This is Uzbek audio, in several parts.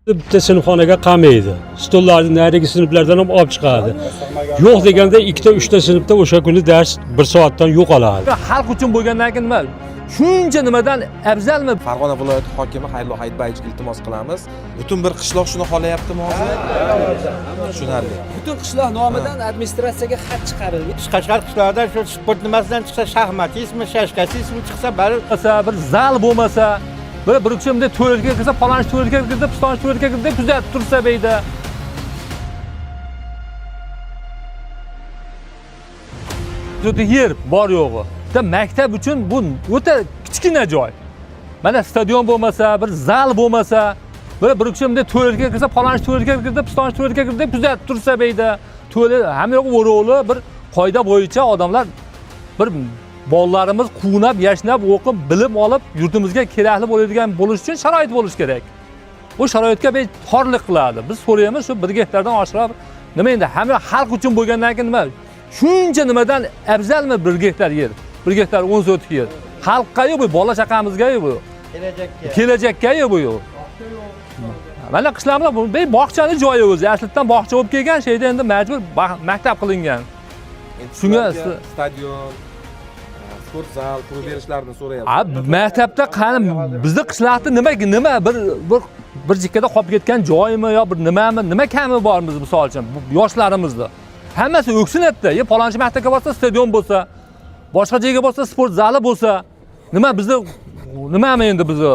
Bitta sinfxonaga qamaydi. Stollarni narigi sinflardan ham olib chiqadi. Yo'q deganda ikkita, uchta sinfda o'sha kuni dars bir soatdan yo'qoladi. Xalq uchun bo'lgandan keyin nima? Shuncha nimadan afzalmi? Farg'ona viloyati hokimi Xayrullo Hayitbayevichga iltimos qilamiz. Butun bir qishloq shuni xohlayaptimi hozir? Tushunarli. Butun qishloq nomidan administratsiyaga xat chiqarilgan. Qashqar qishlog'idan shu sport nimasidan chiqsa, shaxmatistmi, shashkasistmi chiqsa, baribir Bo'lmasa, bir zal bo'lmasa, bir kishi bunday tualetga kirsa, falonchi tualetga kirdi, pistonchi tualetga kirdi deb kuzatib tursa bu yerda. O'ta yer bor yo'g'i. Bitta maktab uchun bu o'ta kichkina joy. Mana stadion bo'lmasa, bir zal bo'lmasa, bir kishi bunday tualetga kirsa, falonchi tualetga kirdi, pistonchi tualetga kirdi deb kuzatib tursa bu yerda. Tualet hamma yo'q o'rovli bir qoida bo'yicha odamlar bir bolalarimiz quvnab, yashnab, o'qib, bilim olib, yurtimizga kerakli bo'ladigan bo'lish uchun sharoit bo'lishi kerak. Bu sharoitga bir xorlik qiladi. Biz so'raymiz shu 1 gektardan oshiqroq nima endi hamma xalq uchun bo'lgandan keyin nima? Shuncha nimadan afzalmi 1 gektar yer? 1 gektar 10 sotik yer. Xalqqa-yu bu, bola chaqamizga-yu bu. kelajakka. Kelajakka-yu bu. Mana qishlog'imizda bu bir bog'chani joyi o'zi. Aslidan bog'cha bo'lib kelgan, shu yerda endi majbur maktab qilingan. Endi Shunga sizlarga stadion, sport zal qurib berishlarini so'rayapmiz. Maktabda qani bizni qishloqda nima nima bir bir bir chekkada qolib ketgan joymi yo bir nimami, nima kami bor biz misol uchun bu yoshlarimizni. Hammasi o'ksinadida. E falonchi maktabga borsa stadion bo'lsa, boshqa joyga borsa sport zali bo'lsa, nima bizni nimami endi bizni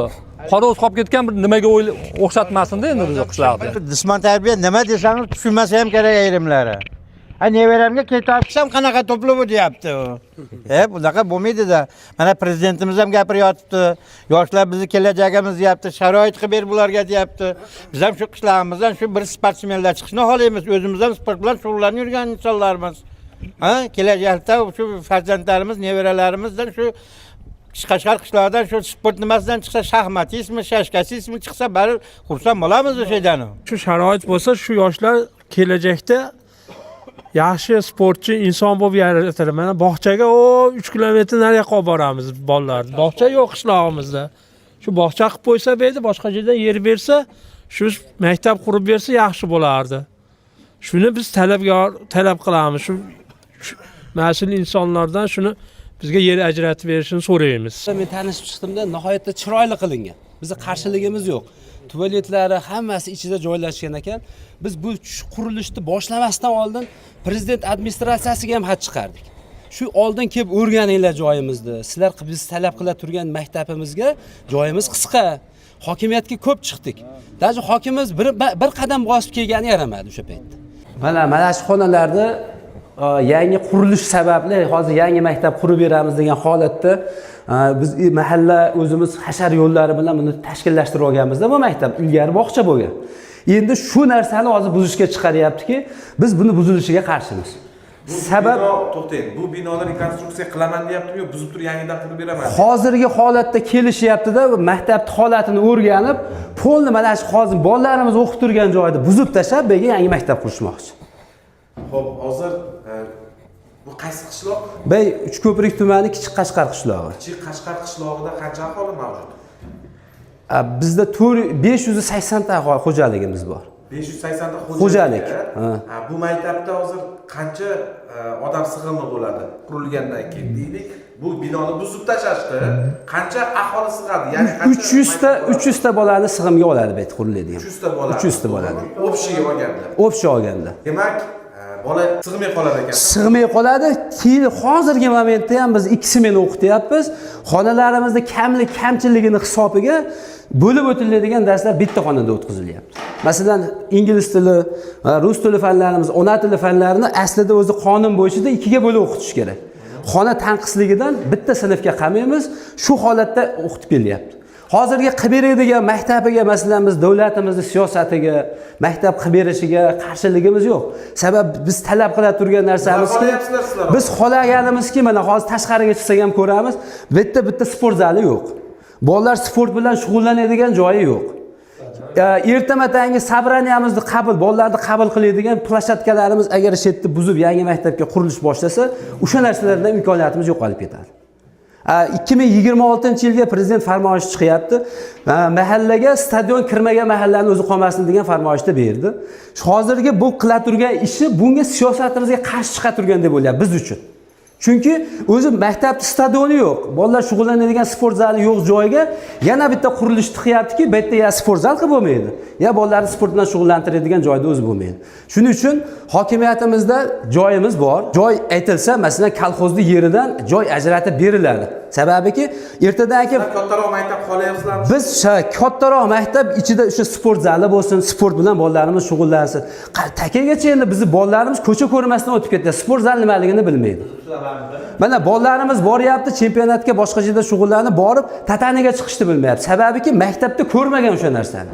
qora o'z qolib ketgan bir nimaga o'xshatmasin-da endi bizni qishloqda. Jismoniy tarbiya nima desangiz tushunmasa ham kerak ayrimlari. Ha, nevaramga ketib chiqsam qanaqa to'pli bu deyapti u. E, bunaqa bo'lmaydi-da. Mana prezidentimiz ham gapiryotibdi. Yoshlar bizni kelajagimiz deyapti, sharoit qilib ber bularga deyapti. Biz ham shu qishlog'imizdan shu bir sportsmenlar chiqishini xohlaymiz. O'zimiz ham sport bilan shug'ullanib yurgan insonlarmiz. Ha, kelajakda shu farzandlarimiz, nevaralarimizdan shu Qashqar qishlog'idan shu sport nimasidan chiqsa, shaxmatistmi, shashkasistmi chiqsa, baribir xursand bo'lamiz o'sha yerdan. Shu sharoit bo'lsa, shu yoshlar kelajakda yaxshi sportchi inson bo'lib yaratiladi. Mana bog'chaga o 3 kilometr nariyoqqa olib boramiz bolalarni. Bog'cha yo'q qishlog'imizda. Shu bog'cha qilib qo'ysa bu yerda, boshqa joydan yer bersa, shu maktab qurib bersa yaxshi bo'lardi. Shuni biz talab qilamiz. Shu mas'ul insonlardan shuni bizga yer ajratib berishini so'raymiz. Men tanishib chiqdimda, nihoyatda chiroyli qilingan. Bizni qarshiligimiz yo'q. Tualetlari hammasi ichida joylashgan ekan. Biz bu qurilishni boshlamasdan oldin prezident administratsiyasiga ham xat chiqardik. Shu oldin kelib o'rganinglar joyimizni. Sizlar biz talab qila turgan maktabimizga joyimiz qisqa. Hokimiyatga ko'p chiqdik. Даже hokimimiz bir qadam bosib kelgani yaramadi o'sha paytda. Mana shu xonalarda yangi qurilish sababli hozir yangi maktab qurib beramiz degan holatda biz mahalla o'zimiz hashar yo'llari bilan buni tashkillashtirib olganmizda bu maktab ilgari bog'cha bo'lgan. Endi shu narsani hozir buzishga chiqaryaptiki, biz buni buzilishiga qarshimiz. Sabab to'xtang, bu binoni rekonstruksiya qilaman deyaptimi yo buzib turib yangidan qurib beraman? Hozirgi holatda kelishyapti-da, maktabni holatini o'rganib, polni mana shu hozir bolalarimiz o'qib turgan joyda buzib tashlab, bu yerga yangi maktab qurishmoqchi. Xo'p, hozir bu qaysi qishloq? Bay Uchko'prik tumani Kichik Qashqar qishlog'i. Kichik Qashqar qishlog'ida qancha aholi mavjud? Bizda 580 ta xo'jaligimiz bor. 580 ta Xo'jalik. Xo'jalik. Ha, bu maktabda hozir qancha odam sig'imi bo'ladi qurilgandan keyin deylik, bu binoni buzib tashlashdi. Qancha aholi sig'adi? Ya'ni qancha 300 ta 300 ta bolani sig'imga oladi bu yerda quriladigan. 300 ta bola. 300 ta bolani. Общий olganda. Общий olganda. Demak, bola sig'may qolar ekan. Sig'may qoladi. Keyin hozirgi momentda ham biz 2 smena o'qityapmiz. Xonalarimizda kamlik kamchiligini hisobiga bo'lib o'tiladigan darslar bitta xonada o'tkazilyapti. Masalan, ingliz tili, rus tili fanlarimiz, ona tili fanlarini aslida o'zi qonun bo'yicha 2ga bo'lib o'qitish kerak. Xona tanqisligidan bitta sinfga qamaymiz, shu holatda o'qitib kelyapti. Hozirgi qilib beradigan maktabiga, masalan, biz davlatimizni siyosatiga, maktab qilib berishiga qarshiligimiz yo'q. Sabab biz talab qila turgan narsamizki, biz xohlaganimizki, mana hozir tashqariga chiqsak ham ko'ramiz, bitta sport zali yo'q. Bolalar sport bilan shug'ullanadigan joyi yo'q. Ertama-tangi sobraniyamizni qabul, bolalarni qabul qiladigan plashatkalarimiz agar shu yerda buzib yangi maktabga qurilish boshlasa, o'sha narsalardan imkoniyatimiz yo'qolib ketadi. 2026-yilga prezident farmoyishi chiqyapti. Mahallaga stadion kirmagan mahallani o'zi qolmasin degan farmoyishni berdi. Hozirgi bu qila turgan ishi bunga siyosatimizga qarshi chiqa turgan deb o'ylayapti biz uchun. Chunki o'zi maktabda stadioni yo'q, bolalar shug'ullanadigan sport zali yo'q joyga yana bitta qurilish tiqyaptiki, bu yerda ya sport zal qilib bo'lmaydi, ya bolalarni sport bilan shug'ullantiradigan joyda o'zi bo'lmaydi. Shuning uchun hokimiyatimizda joyimiz bor. Joy aytilsa, masalan, kolxozni yeridan joy ajratib beriladi. Sababiki, ertadan keyin Kattaroq maktab xohlayapsizlarmi? Biz kattaroq maktab ichida o'sha sport zali bo'lsin, sport bilan bolalarimiz shug'ullansin. Takagacha endi bizni bolalarimiz ko'cha ko'rmasdan o'tib ketdi. Sport zal nimaligini bilmaydi. Mana bolalarimiz boryapti chempionatga, boshqa joyda shug'ullanib, borib tataniga chiqishni bilmayapti. Sababiki maktabda ko'rmagan o'sha narsani.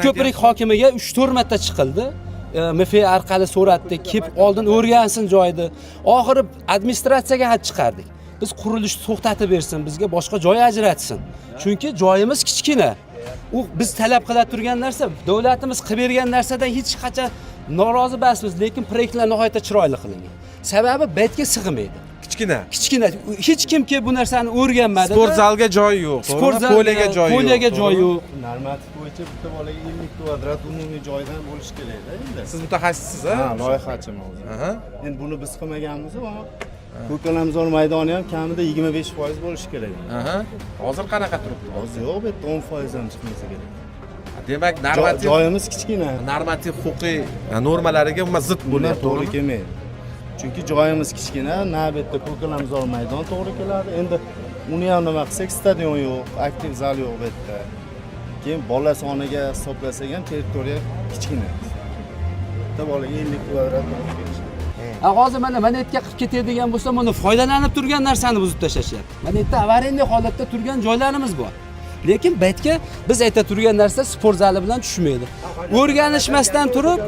Ko'prik hokimiga 3-4 marta chiqildi. MF orqali so'ratdik, kelib oldin o'rgansin joyni. Oxiri administratsiyaga xat chiqardik. Biz qurilishni to'xtatib bersin, bizga boshqa joy ajratsin. Chunki joyimiz kichkina. U biz talab qila turgan narsa, davlatimiz qilib bergan narsadan hech qachon norozi emasmiz, lekin proyektlar nihoyatda chiroyli qilingan. Sababi betga sig'maydi. Kichkina. Kichkina. Hech kim kelib bu narsani o'rganmadi. Sport zalga joy yo'q. Sport To'g'rimi? Polyaga joy yo'q. Polyaga joy yo'q. Normativ bo'yicha bitta bolaga 50 kvadrat umumiy joydan bo'lishi kerakda endi. Siz mutaxassissiz, Ha, loyihachiman o'zim. Aha. Endi buni biz qilmaganmiz, ammo Ko'kalamzor maydoni ham kamida 25% bo'lishi kerak. Aha. Hozir qanaqa turibdi? Hozir yo'q, bu yerda 10% ham chiqmasa kerak. Demak, normativ Joyimiz kichkina. Normativ huquqiy normalariga umuman zid Bular bo'lyapti, to'g'ri kelmaydi. Chunki joyimiz kichkina, na bu yerda Ko'kalamzor maydon to'g'ri keladi. Endi uni ham nima qilsak, stadion yo'q, aktiv zal yo'q bu yerda. Keyin bola soniga hisoblasak ham territoriya kichkina. Bitta bolaga 50 kvadrat to'g'ri kelishi. Hozir mana monetga qilib ketadigan bo'lsa, mana foydalanib turgan narsani buzib tashlashyapti. Mana yerda avariyniy holatda turgan joylarimiz bor. Lekin baytga biz ayta turgan narsa sport zali bilan tushmaydi. O'rganishmasdan turib,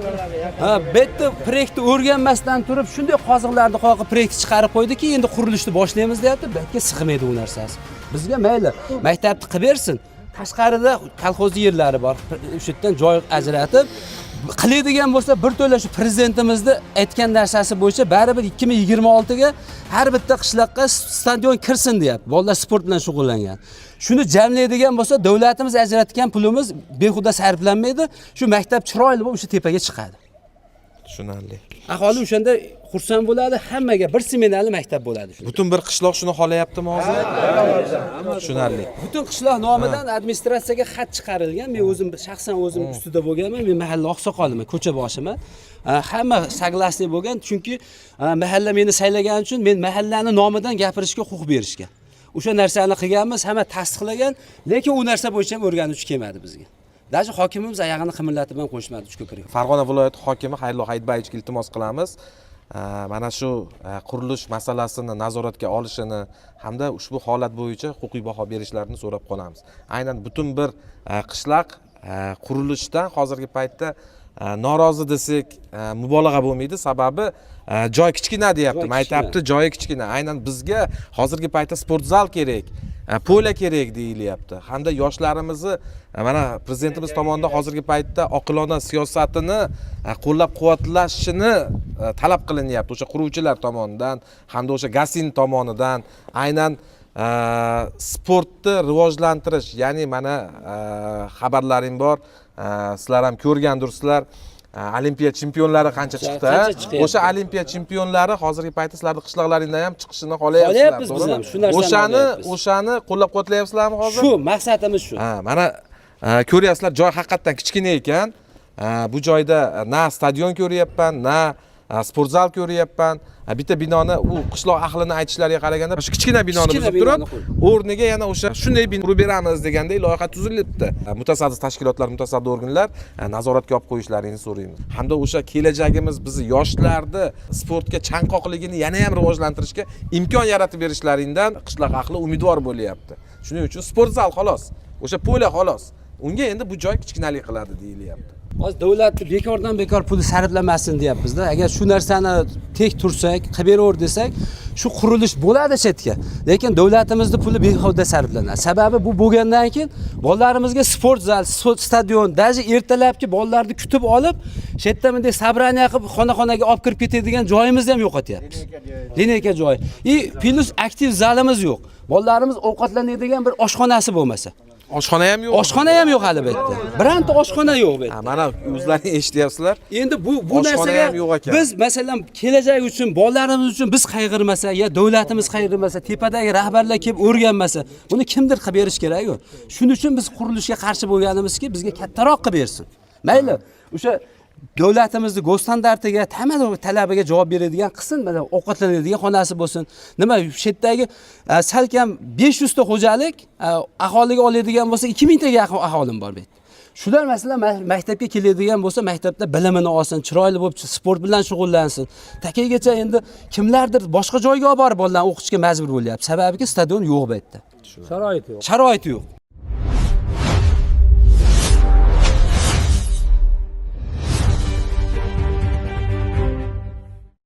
ha, bu yerda proyektni o'rganmasdan turib, shunday qoziqlarni qoqib proyekt chiqarib qo'ydiki, endi qurilishni boshlaymiz deyapti, baytga sig'maydi u narsasi. Bizga mayli, maktabni qilib bersin. Tashqarida kolxoz yerlari bor. O'sha yerdan joy ajratib qiladigan bo'lsa, bir to'la shu prezidentimizni aytgan narsasi bo'yicha baribir 2026 ga har bitta qishloqqa stadion kirsin deyapti. Bolalar sport bilan shug'ullangan. Shuni jamlaydigan bo'lsa, davlatimiz ajratgan pulimiz behuda sarflanmaydi. Shu maktab chiroyli bo'lib o'sha tepaga chiqadi. Tushunarli. Aholi o'shanda xursand bo'ladi, hammaga bir smenali maktab bo'ladi shunda. Butun bir qishloq shuni xohlayaptimi hozir? Tushunarli. Butun qishloq nomidan administratsiyaga xat chiqarilgan. Men o'zim shaxsan o'zim ustida bo'lganman. Men mahalla oqsoqoliman, ko'cha boshiman. Hamma согласный bo'lgan, chunki mahalla meni saylagani uchun men mahallani nomidan gapirishga huquq berishgan. O'sha narsani qilganmiz, hamma tasdiqlagan, lekin u narsa bo'yicha ham o'rganuvchi kelmadi bizga. Даже hokimimiz oyog'ini qimirlatib ham qo'yishmadi Uchko'prik. Farg'ona viloyati hokimi Xayrullo Hayitbayevichga iltimos qilamiz. Mana shu qurilish masalasini nazoratga olishini hamda ushbu holat bo'yicha huquqiy baho berishlarini so'rab qolamiz. Aynan butun bir qishloq qurilishdan hozirgi paytda norozi desak mubolag'a bo'lmaydi. Sababi joy kichkina deyapti. Joy kichkina. Maktabni joyi kichkina. Aynan bizga hozirgi paytda sport zal kerak, pola kerak deyilyapti. Hamda yoshlarimizni mana prezidentimiz tomonidan hozirgi paytda oqilona siyosatini qo'llab-quvvatlashini talab qilinyapti o'sha quruvchilar tomonidan hamda o'sha Gasin tomonidan. Aynan sportni rivojlantirish, ya'ni mana xabarlarim bor, sizlar ham ko'rgandirsizlar. Olimpiya chempionlari qancha chiqdi? Qancha chiqyapti? O'sha olimpiya chempionlari hozirgi paytda sizlarni qishloqlaringdan ham chiqishini xohlayapsizlar, Xohlayapmiz biz to'g'rimi? ham, shu narsani xohlayapmiz. O'shani qo'llab-quvvatlayapsizlarmi hozir? Shu maqsadimiz shu. Ha, mana ko'ryapsizlar, joy haqiqatdan kichkina ekan. Bu joyda na stadion ko'ryapman, na sport zal ko'ryapman. Bitta binoni u qishloq ahlini aytishlariga qaraganda shu kichkina binoni Kichkina buzib turib, binoni qurdi. O'rniga yana o'sha shunday bino qurib beramiz deganday loyiha tuzilibdi. Mutasaddi tashkilotlar, mutasaddi organlar nazoratga olib qo'yishlarini so'raymiz. Hamda o'sha kelajagimiz bizni yoshlarni sportga chanqoqligini yana ham rivojlantirishga imkon yaratib berishlaringdan qishloq ahli umidvor bo'lyapti. Shuning uchun sport zal xolos, o'sha pola xolos. Unga endi bu joy kichkinalik qiladi deyilyapti. Hozir davlatni bekordan bekor puli sarflamasin deyapmizda. Agar shu narsani tek tursak, qilib beraver desak, shu qurilish bo'ladi chetga. Lekin davlatimizni puli behuda sarflanadi. Sababi bu bo'lgandan keyin bolalarimizga sport zal, stadion, даже ertalabki bolalarni kutib olib, shu yerda bunday собрание qilib, xona-xonaga olib kirib ketadigan joyimizni ham yo'qotyapmiz. Линейка joyi. И плюс aktiv zalimiz yo'q. Bolalarimiz ovqatlanadigan bir oshxonasi bo'lmasa. Oshxona ham yo'q. Oshxona ham yo'q hali bu yerda. Bironta oshxona yo'q bu yerda. Ha, mana o'zlaring eshityapsizlar. Endi bu Oshxona narsaga ham yo'q ekan. Biz, masalan, kelajak uchun, bolalarimiz uchun biz qayg'urmasak, ya davlatimiz qayg'urmasa, tepadagi rahbarlar kelib o'rganmasa, buni kimdir qilib berish kerak-ku. Shuning uchun biz qurilishga qarshi bo'lganimizki, bizga kattaroq qilib bersin. Mayli, o'sha davlatimizni госстандарт iga, hamma talabiga javob beradigan qilsin, mana ovqatlanadigan xonasi bo'lsin. Nima, shu yerdagi salkam 500 ta xo'jalik aholiga oladigan bo'lsa, 2000 taga yaqin aholim bor bu yerda. Shular, masalan, maktabga keladigan bo'lsa, maktabda bilimini olsin, chiroyli bo'lib sport bilan shug'ullansin. Takaygacha endi kimlardir boshqa joyga olib borib bolalarni o'qitishga majbur bo'lyapti. Sababiki stadion yo'q bu yerda. Sharoit yo'q. Sharoiti yo'q.